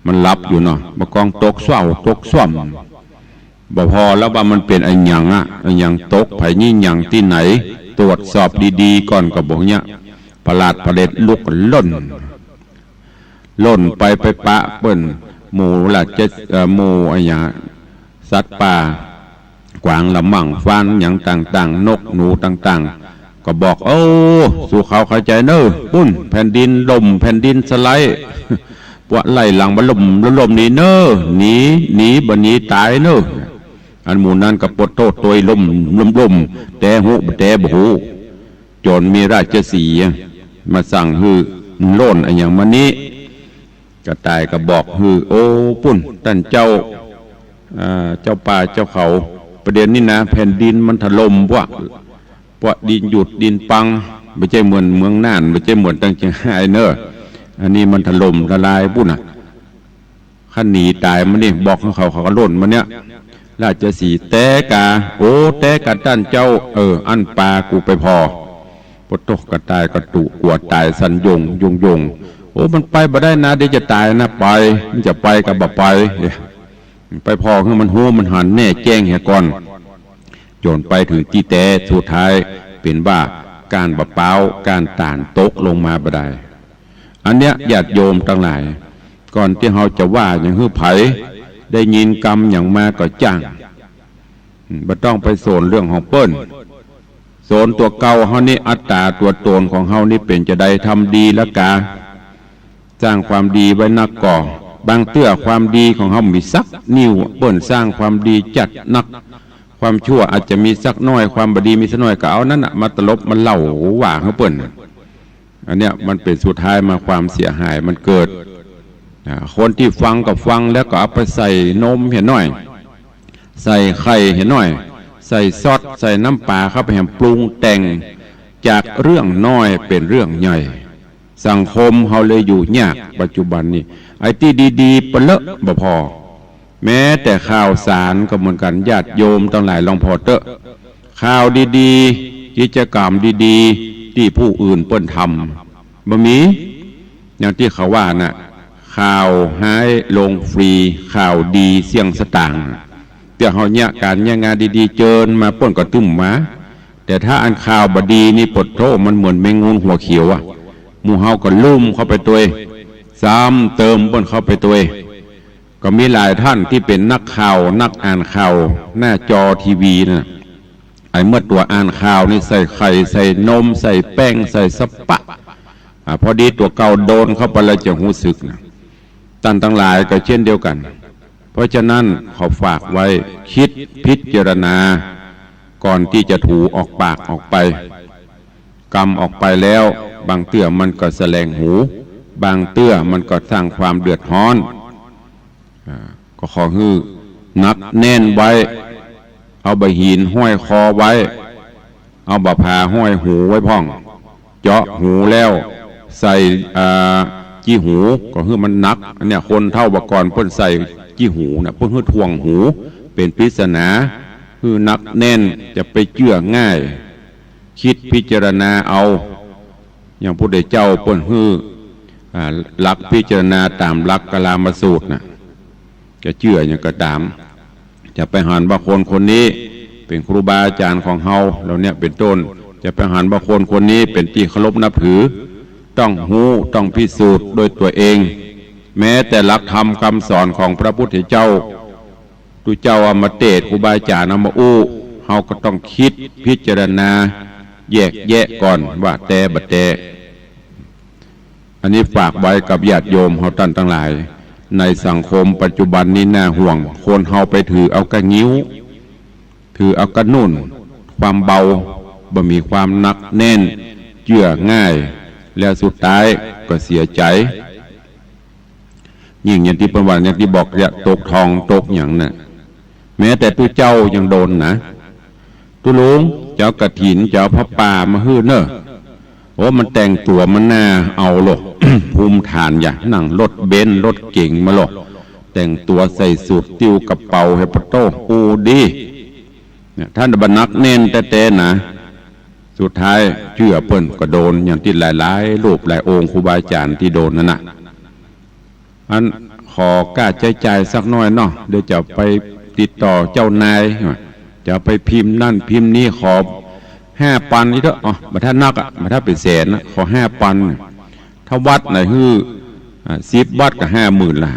มันหลับอยู่เนาะ บ่ากองตกส้วม ตกส้วม บ่พอแล้วว่ามันเป๋นอะหยังอะ อะหยังตก ไผยี่หยังตี้ไหน ตรวจสอบดีๆ ก่อนก็บ่เนี่ย ผลาดผลิตลุกล่น ล่นไปไปปะเปิ้น หมู่ราช เอ่อ หมู่อะหยัง สัตว์ป่า กวางละมั่ง ฟานหยังต่างๆ นกหนูต่างๆ ก็บอก โอ้ สูเขาเข้าใจ๋เน่อ ปุ้น แผ่นดินล่ม แผ่นดินสไลด์ ปวะไล่หลังบ่าล่ม ล่มหนีเน่อ หนี หนี บ่หนีต๋ายเน่อ อันหมู่นั้นก็ปวดโต้ตวยล่ม ล่ม ล่ม แตฮู้บ่แตบ่ฮู้ จ๋นมีราชสีห์มาสั่งหื้อ มันโล่นอะหยังมานี้ กระต่ายก็บอกหื้อ โอ้ ปุ้น ต้านเจ้า อ่า เจ้าป่าเจ้าเขา ประเดี๋ยวนี้นะ แผ่นดินมันถล่มปวะ ปวะดินหยุดดินปัง บ่ใจ้เหมือนเมืองน่าน บ่ใจ้เหมือนตังเจียงฮายเน่อ อันนี้มันถล่มทลายปุ้นน่ะ คันหนีต๋ายมานี่ บอกหื้อเขา เขาก็ล่นมาเนี่ย ราชสีห์ แต๊กา โอ้ แต๊กาต้านเจ้า เออ อั้นปากูไปผ่อ ปะโต๊ะ กระต่ายก็ตุ๊กั๋วต๋ายสั่นโยง โยง โยง โอ้ มันไปบ่ได้นะ เดี๋ยวจะต๋ายนะ ไป มันจะไปก็บ่ไป ไปผ่อหื้อมันฮู้มันหันแน่แจ้งเหียก่อน จ๋นไปเถิงตี้แต๊ สุดท้ายเป๋นว่าก้านบ่าป๊าว ก้านต๋าลตกลงมาบ่ดาย อันเนี้ยญาติโยมตังหลาย ก่อนตี้เฮาจะว่าหยังหื้อใผ ได้ยินกำหยังมาก็จ้าง อืม บ่ต้องไปสนเรื่องของเปิ้น สนตั๋วเก่าเฮานี่ อัตต๋าตั๋วต๋นของเฮานี่เป๋นจาใด ทำดีละกา สร้างความดีไว้นักก่อ บางเตื้อความดีของเฮาบ่มีสักนิ้ว เปิ้นสร้างความดีจัดหนัก ความชั่วอาจจะมีสักน้อย ความบ่ดีมีสักน้อย ก็เอานั้นน่ะมาตลบมาเล่าว่าหื้อเปิ้นน่ะ อันเนี้ยมันเป๋นสุดท้ายมาความเสียหายมันเกิด อ่า คนตี้ฟังก็ฟังแล้วก็เอาไปใส่นมเหียหน้อย ใส่ไข่เหียหน้อย ใส่ซอส ใส่น้ำป๋าเข้าไปแหมปรุงแต่ง จากเรื่องน้อยเป๋นเรื่องใหญ่ สังคมเฮาเลยอยู่ยากปัจจุบันนี้ ไอ้ตี้ดีๆ เปลอะบ่ผ่อ แม้แต่ข่าวสารก็เหมือนกั๋น ญาติโยมตังหลายลองผ่อเต๊อะ ข่าวดีๆ กิจกรรมดีๆ ตี้ผู้อื่นเปิ้นทำ บ่มี อย่างตี้เขาว่าน่ะ ข่าวฮ้ายลงฟรี ข่าวดีเสี้ยงสตางค์ เตื้อเฮาเยียะก๋านเยียะงานดีๆ เจิญมาเปิ้นก็ตึ้มมา แต่ถ้าอันข่าวบ่ดีนี่ ปะโต๊ะ มันเหมือนแมงงูหัวเขียวอะ หมู่เฮาก็ลุ่มเข้าไปตวย ซ้ำเติมเปิ้นเข้าไปตวย ก็มีหลายท่านตี้เป๋นนักข่าว นักอ่านข่าว หน้าจอทีวีน่ะ ไอ้เมื่อตั๋วอ่านข่าวนี่ใส่ไข่ ใส่นม ใส่แป้ง ใส่สะปะ อ่า พอดีตั๋วเก่าโดนเข้าไปแล้วจะฮู้สึกน่ะ ต้านตังหลายก็เช่นเดียวกั๋น เพราะฉะนั้นขอฝากไว้ กึ๊ดพิจารณา ก่อนตี้จะถูออกปากออกไป กำออกไปแล้ว บางเตื้อมันก็แสลงหู บางเตื้อมันก็สร้างความเดือดฮ้อน อ่า ก็ขอหื้อหนักแน่นไว้ เอาบ่าหินห้อยคอไว้ เอาบ่าผาห้อยหูไว้พ่อง เจาะหูแล้วใส่ อ่า จี้หู ก็หื้อมันหนัก อันเนี้ยคนเฒ่าบ่าก่อนเปิ้นใส่จี้หูน่ะ เปิ้นหื้อถ่วงหู เป๋นปริศนา หื้อหนักแน่น จะไปเจื้อง่าย กึ๊ดพิจารณาเอา อย่างพระพุทธเจ้าเปิ้นหื้อ อ่า หลักพิจารณาต๋ามหลักกาลามสูตรน่ะ จะเจื้อหยังก็ต๋าม จะไปหันว่าคนคนนี้เป๋นครูบาอาจ๋ารย์ของเฮา เหล่าเนี้ยเป๋นต้น จะไปหันว่าคนคนนี้เป๋นตี้เคารพนับถือ ต้องฮู้ ต้องพิสูจน์ด้วยตั๋วเอง แม้แต่หลักธรรมกำสอนของพระพุทธเจ้า ตุ๊เจ้าเอามาเตศน์ ครูบาอาจ๋ารย์เอามาอู้ เฮาก็ต้องกึ๊ดพิจารณา แยกแยะก่อนว่าแต๊บ่แต๊ อันนี้ฝากไว้กับญาติโยมเฮาต้านตังหลาย ในสังคมปัจจุบันนี้น่าห่วง คนเฮาไปถือเอาก้างิ้ว ถือเอาก้านุ่น ความเบา บ่มีความหนักแน่น เจื้อง่าย แล้วสุดท้ายก็เสียใจ๋ ยิ่งอย่างตี้เปิ้นว่า อย่างตี้บอก จะตกทองตกหยังน่ะ แม้แต่ตุ๊เจ้ายังโดนนะ ตุ๊ลุง จะเอากฐิน จะเอาผ้าป่ามาหื้อเน่อ โอ้ มันแต่งตั๋วมันน่าเอาโล ภูมิฐานอย่า นั่งรถเบนซ์รถเก๋งมาโล แต่งตั๋วใส่สูท ติ้วกระเป๋า เฮปะโต้ อู้ดี เนี่ย ถ้าบ่หนักแน่นแต๊ๆ นะ สุดท้ายเจื้อเปิ้นก็โดน อย่างตี้หลายๆ รูปหลายองค์ครูบาอาจ๋ารย์ตี้โดนนั่นน่ะ อันขอก้าใจ๊จ่ายสักหน้อยเนาะ เดี๋ยวจะไปติดต่อเจ้านาย จะไปพิมพ์นั่นพิมพ์นี่ ขอห้าปันนี่เต๊อะ อ๋อ บ่ถ้านักอะ บ่ถ้าเป๋นแสนนะ ขอห้าปัน ถ้าวัดไหนหื้อ อ่า สิบวัดก็ห้าหมื่นละ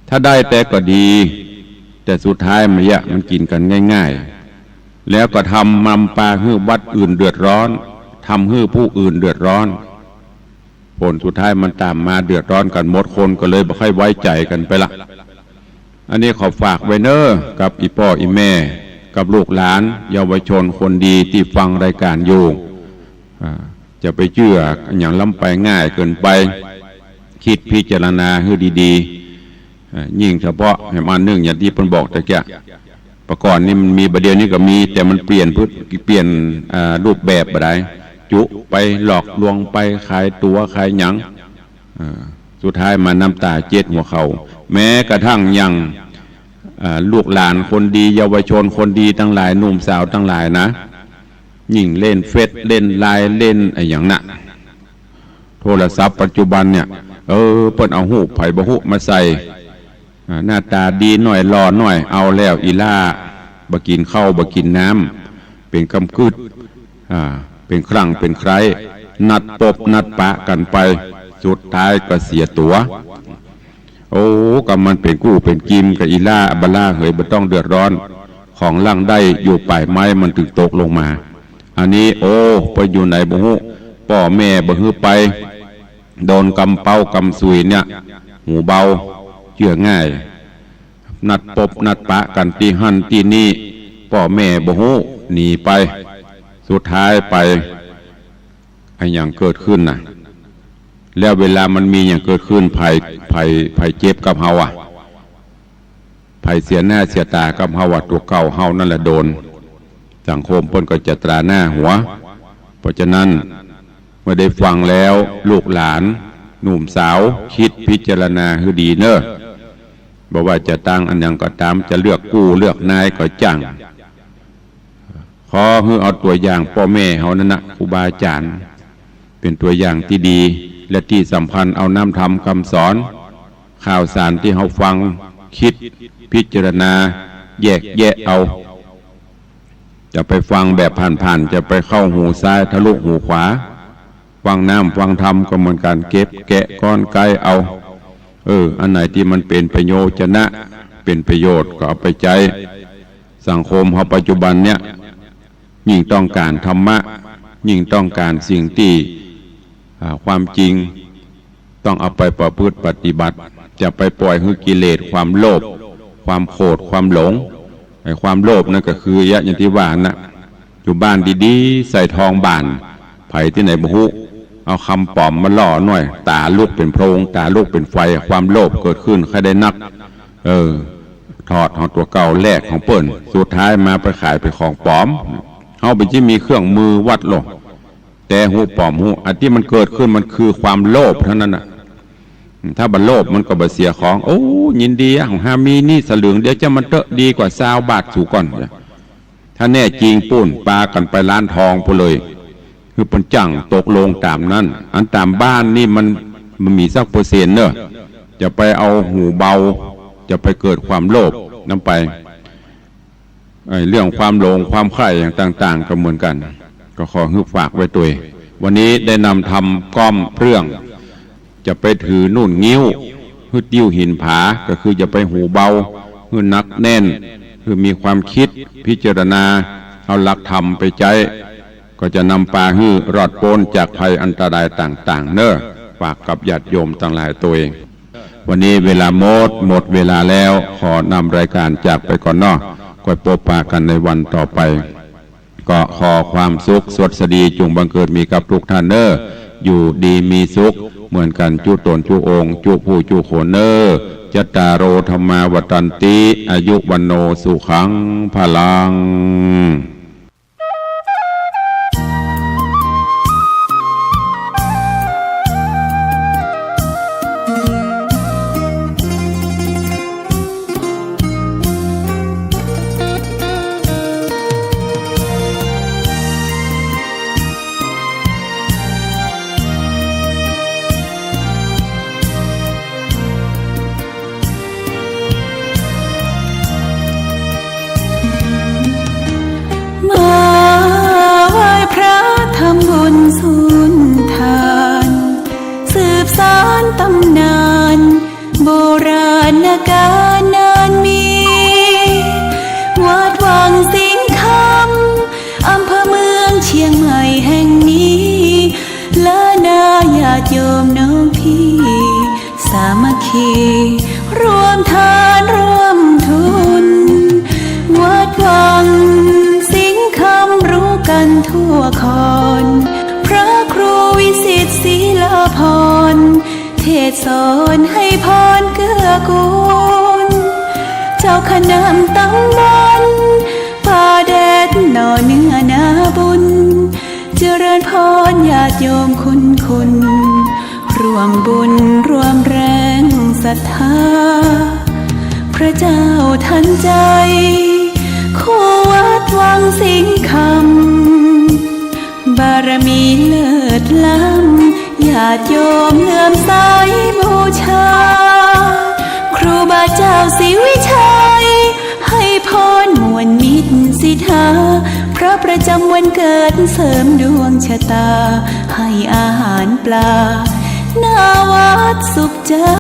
ถ้าได้แต่ก็ดี แต่สุดท้ายมันเยียะ มันกิ๋นกั๋นง่ายๆ แล้วก็ทำนำปาหื้อวัดอื่นเดือดร้อน ทำหื้อผู้อื่นเดือดร้อน ผลสุดท้ายมันต๋ามมาเดือดร้อนกั๋นหมด คนก็เลยบ่ค่อยไว้ใจ๋กั๋นไปละ อันนี้ขอฝากไว้เน้อ กับอี่ป้ออี่แม่ กับลูกหลาน เยาวชนคนดีตี้ฟังรายก๋านอยู่ อ่า จะไปเจื้ออะหยังล้ำไปง่ายเกินไป กึ๊ดพิจารณาหื้อดีๆ อ่า ยิ่งเฉพาะแหมอันนึ่งอย่างตี้เปิ้นบอกตะเกียะ ปะก่อนนี่มันมี บ่าเดี่ยวนี้ก็มี แต่มันเปลี่ยนพฤติ- เปลี่ยน อ่า รูปแบบบ่ได้ จุไปหลอกลวง ไปขายตั๋วขายหยัง อ่า สุดท้ายมาน้ำต๋าเจ็ดหัวเข่า แม้กระทั่งอย่าง อ่า ลูกหลานคนดี เยาวชนคนดีตังหลาย หนุ่มสาวตังหลายนะ ยิ่งเล่นเฟซ เล่นไลน์ เล่นอะหยังน่ะ โทรศัพท์ปัจจุบันเนี่ย เออ เปิ้นเอาฮูปใผบ่ฮู้มาใส่ อ่า หน้าต๋าดีหน้อย หล่อหน้อย เอาแล้วอี่หล้า บ่กิ๋นข้าว บ่กิ๋นน้ำ เป๋นกำกึ๊ด อ่า เป๋นครั้งเป๋นใคร้ นัดปบนัดปะกั๋นไป สุดท้ายก็เสียตั๋ว โอ้ ก็มันเป๋นกู้เป๋นกิ๋มกับอี่หล้า บ่าหล้าเหย บ่ต้องเดือดร้อน ของหลังได้อยู่ป๋ายไม้มันตึงตกลงมา อันนี้ โอ้ ไปอยู่ไหนบ่ฮู้ ป้อแม่บ่หื้อไป โดนกำเป๊ากำสุยเนี่ย หูเบา เจื้อง่าย นัดปบนัดปะกั๋นตี้หั้นตี้นี่ ป้อแม่บ่ฮู้ หนีไป สุดท้ายไป อะหยังเกิดขึ้นน่ะ แล้วเวลามันมีหยังเกิดขึ้น ใผ ใผ ใผเจ็บกับเฮาอะ ใผเสียหน้าเสียต๋ากับเฮาอะ ตั๋วเก่าเฮานั่นแหละโดน สังคมเปิ้นก็จะตราหน้าหัว เพราะฉะนั้น เมื่อได้ฟังแล้ว ลูกหลาน หนุ่มสาว กึ๊ดพิจารณาหื้อดีเน้อ บ่ว่าจะตางอะหยังก็ต๋าม จะเลือกกู้เลือกนายก็จ้าง ขอหื้อเอาตั๋วอย่างป้อแม่เฮานั่นนะ ครูบาอาจ๋ารย์ เป๋นตั๋วอย่างตี้ดี และตี้สำคัญเอาน้ำธรรมกำสอน ข่าวสารตี้เฮาฟัง กึ๊ดพิจารณา แยกแยะเอา จะไปฟังแบบผ่านๆ จะไปเข้าหูซ้ายทะลุหูขวา ฟังน้ำฟังธรรมก็เหมือนกั๋น เก็บแกะก้อนไกเอา เออ อันไหนตี้มันเป๋นประโยชน์จะนะ เป๋นประโยชน์ก็เอาไปใจ๊ สังคมเฮาปัจจุบันเนี่ย ยิ่งต้องก๋านธรรมะ ยิ่งต้องก๋านสิ่งตี้ อ่า ความจริง ต้องเอาไปประพฤติปฏิบัติ จะไปปล่อยหื้อกิเลส ความโลภ ความโกรธ ความหลง ไอ้ความโลภนั่นก็คือเยียะ อย่างตี้ว่าน่ะ อยู่บ้านดีๆ ใส่ทองบาน ใผตี้ไหนบ่ฮู้ เอาคำป๋อมมาหล่อหน่อย ต๋าลุกเป๋นโพลง ต๋าลุกเป๋นไฟ ความโลภเกิดขึ้น ใค่ได้นัก เออ ถอดของตั๋วเก่า แลกของเปิ้น สุดท้ายมาไปขายเป๋นของป๋อม เฮาเป๋นตี้มีเครื่องมือวัดโลก แต่ฮู้ป๋อมฮู้ อันตี้มันเกิดขึ้นมันคือความโลภเต้านั้นน่ะ ถ้าบ่โลภมันก็บ่เสียของ โอ้ ยินดีอะ ของห้ามีนี่สลึงเดียว เจ้ามันเต๊อะ ดีกว่าซาวบาทสูก่อน ถ้าแน่จริงปู้น ปากั๋นไปร้านทองปู้นเลย คือเปิ้นจั้งตกลงต๋ามนั้น อันต๋ามบ้านนี่มัน มันมีสักเปอร์เซ็นต์เนอะ จะไปเอาหูเบา จะไปเกิดความโลภนำไป ไอ้เรื่องความหลงความใคร่อย่างต่างๆ ก็เหมือนกั๋น ก็ขอหื้อฝากไว้ตวย วันนี้ได้นำธรรมก้อมเรื่อง จะไปถือนุ่นงิ้ว หื้อติ้วหินผา ก็คือจะไปหูเบา หื้อหนักแน่น หื้อมีความกึ๊ดพิจารณา เอาหลักธรรมไปใจ๊ ก็จะนำปาหื้อรอดป๊นจากภัยอันตรายต่างๆ เน้อ ฝากกับญาติโยมตังหลายตวย วันนี้เวลาหมด หมดเวลาแล้ว ขอนำรายก๋านจากไปก่อนเนาะ ก้อยปบปะกั๋นในวันต่อไป ก็ขอความสุขสวัสดีจุ่งบังเกิดมีกับทุกท่านเน้อ อยู่ดีมีสุขเหมือนกั๋นจุ๊ต๋นจุ๊องค์ จุ๊ผู้จุ๊คนเน้อ จัตตาโร ธัมมา วัฑฒันติ อายุ วัณโณ สุขัง พลัง ร่วมทานร่วมทุน วัดวังสิงห์คำรู้กันทั่วคอน พระครูวิสิทธิ์ศิลาภรณ์ เทศน์สอนให้พรเกื้อกูล เจ้าคณะตำบลป่าแดดหน่อเนื้อนาบุญ เจริญพรญาติโยมคุณคุณ ร่วมบุญร่วมแรงศรัทธา พระเจ้าทันใจ คู่วัดวังสิงห์คำ บารมีเลิศล้ำ ญาติโยมเลื่อมใสบูชา ครูบาเจ้าศรีวิชัย ให้พรมวลมิตรสิทธา พระประจำวันเกิดเสริมดวงชะตา ให้อาหารปลา หน้าวัดสุขใจ